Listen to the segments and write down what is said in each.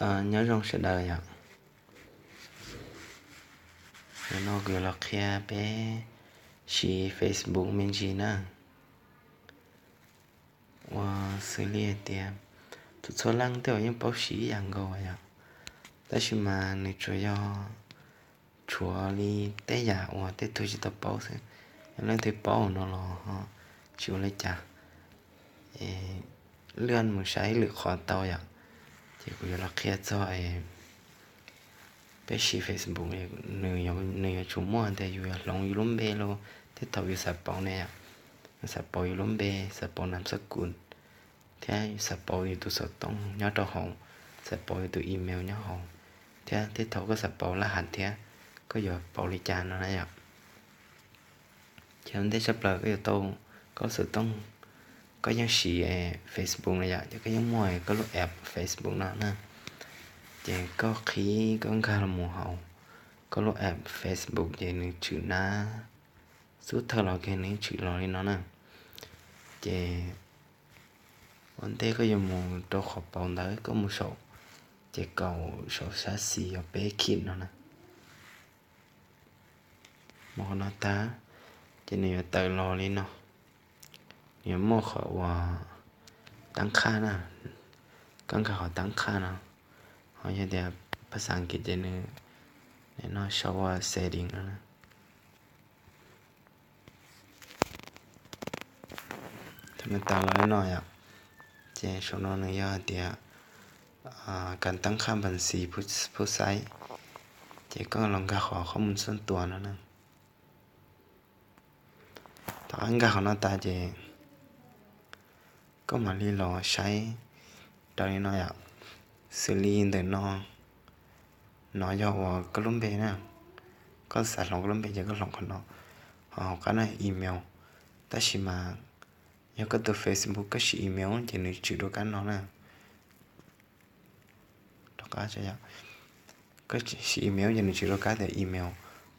Nyob zoo sawv daws yom. Nim no kuv yuav los qhia peb siv Facebook me ntsis na. Ua xws li hais tias txhua txhua leej tej uas yeej paub siv ib yam nkaus yom, tab sis mas nws tsuas yog tshuav li tej yam uas tej tug tsis tau paub xwb. Yog leej twg paub no los ho tsis ua li cas, lwaj mus saib lwm qhov tau yom. Ces kuv yuav los qhia txog peb siv Facebook, nws yuav tsum muaj tias yus yuav hloov yus lub npe los tej thaum yus xav pauv ne yom. Yus xav pauv yus lub npe, xav pauv nam xab kus, thiab yus xav pauv yus tus xov tooj nyob rau hauv, xav pauv yus tus email nyob hauv, thiab tej thaum koj xav pauv lab has thiab, koj yuav pauv li cas no na yom. Ces ua ntej tshaj plaws koj yuav tau koj lub xov tooj, koj yeej siv Facebook no yom, ces koj yeej muaj koj lub app Facebook no na. Ces koj qhib koj nkag los mus hauv koj lub app Facebook ces nws tshwm nab xub thawj los kiag nws tshwm los li no na. Ces ua ntej koj yuav mus rau qhov pauv ntawd koj mus saum, ces kaum saum sab xis yog peb khib no na. Mus qhov no tag, ces nws yuav tawm los li no. Nws yuav muaj qhov uas tab qhaj na, koj nkag qhov tab qhaj no, ho yog tias phas xas Askiv ces nws, no sau ua setting no. Thaum nws tawm los li no yom, ces saum no nws yog hais tias kas tab qhaj npas xis phub xaib, ces koj los nkag qhov qhob mus xuj tuas no na. Thaum koj nkag qhov no tas ces koj mam li los saib raws li no yom. Xws li ntawm no, no yog uas koj lub npe na, koj xav hloov koj lub npe ces koj hloov qhov no, ho hauv qab no email. Tab sis mas yog koj tus Facebook koj siv email ces nws tshwm rau kab no na. Rov qab, koj siv email ces nws tshwm rau kab tias email,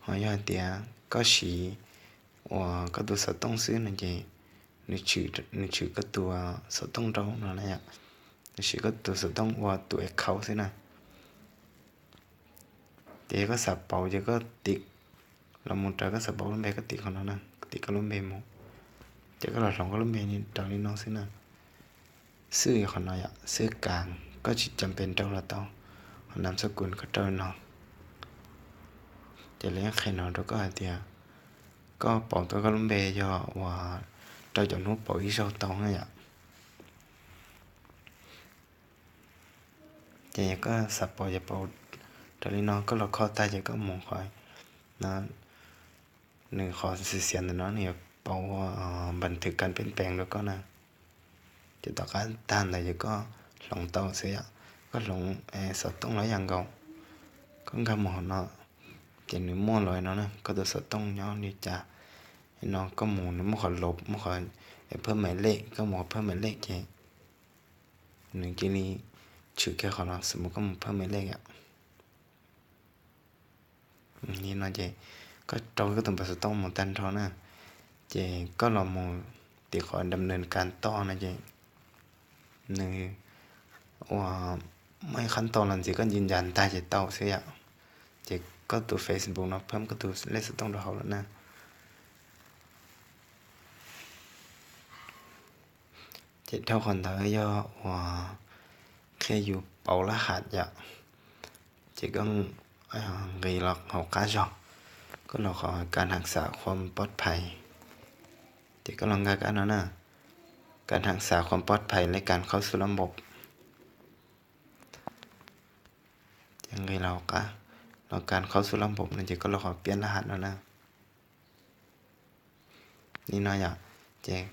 ho yog hais tias koj siv uas koj tus xov tooj xwb no ces nws tshwm koj tus xov tooj rau no na yom. Nws siv koj tus xov tooj ua tus account xwb na. Ces yog koj xav pauv ces koj tim los mus raws koj xav pauv lub npe, koj tim qhov no na, koj tim koj lub npe mus, ces koj los hloov koj lub npe raws li no xwb na. Xwb qhov no yom, xwb kas, koj tsis cam pes rau los tau, ho nam xab kus koj raws no. Ces lawv yeej qhia no rau koj hais tias koj pauv tau koj lub npe yog uas rau cov hnub pauv ib zaug tau na yom. Ces yog koj xav pauv ces pauv raws li no, koj los kho tag ces koj mus qhov no, nws qhov xiav xiav ntawm no nws yuav pauv npas thwv kas peb pees rau koj na. Ces tom qab tag ntawd ces koj hloov tau xwb yom, koj hloov xov tooj los ib yam nkaus, koj nkag mus hauv no, ces nws muaj los no na, koj tus xov tooj nyob li cas, no koj mus nws muaj qhov los muaj qhov phaj maiv lej, koj mus qhov phaj maiv lej ces nws cia li tshwm kiag qhov no, xws mus koj mus phaj maiv lej yom. Li no ces koj rau koj tus npawb xov tooj mus tag nrho na, ces koj los mus tim qhov dam nees kas toj no ces nws ua muaj ib qhab tau los ntxiv, koj ncig ncas ntag ces tau xwb yom. Ces koj tus Facebook no phaj koj tus lej xov tooj rau hauv lawm na. Ces dhau qhov ntawd yog uas qhia yus pauv lab has yom. Ces koj nqis los hauv qab zog, koj los qhov kas has xav khuam pob phais, ces koj los nkag kab no na, kas has xav khuam pob phais lej kas khaub xub lab npaum. Ces nqis los hauv qab, los kas khaub xub lab npaum no ces koj los qhov piab lab has no na. Li no yom, ces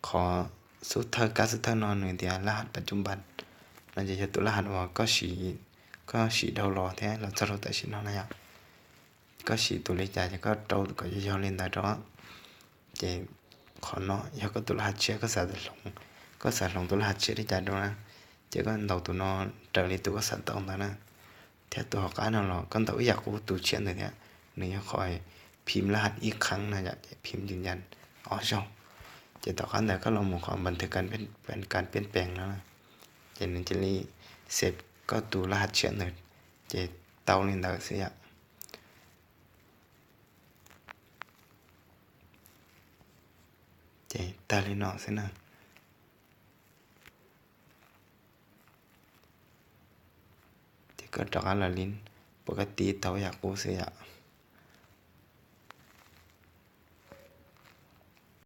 qhov xub thawj kab xub thawj no nws tias lab has pas cub npas no ces yog tus lab has uas koj siv dhau los thiab los txog rau tam sim no na yom. Koj siv tus li cas ces koj rau kom yog yog li ntawd rau. Ces qhov no yog koj tus lab has tshiab, koj xav hloov, koj xav hloov tus lab has tshiab li cas rau na, ces koj ntaus tus no raws li tus koj xav tau ntawd na. Thiab tus hauv qab no los koj ntaus ib yam qub tus tshiab ntawd thiab, nws yog qhov phim lab has ib qheeb no yom, ces phim ncig ncas ob zaug. Ces tom qab ntawd koj los mus qhov npas thwv kas peb pees no na, ces nws cia li xes koj tus laj hav tshiab ntawd, ces tau li ntawd xwb yom. Ces tag li no xwb na. Ces koj rov qab los li, puas koj tiv tau yam qub xwb yom.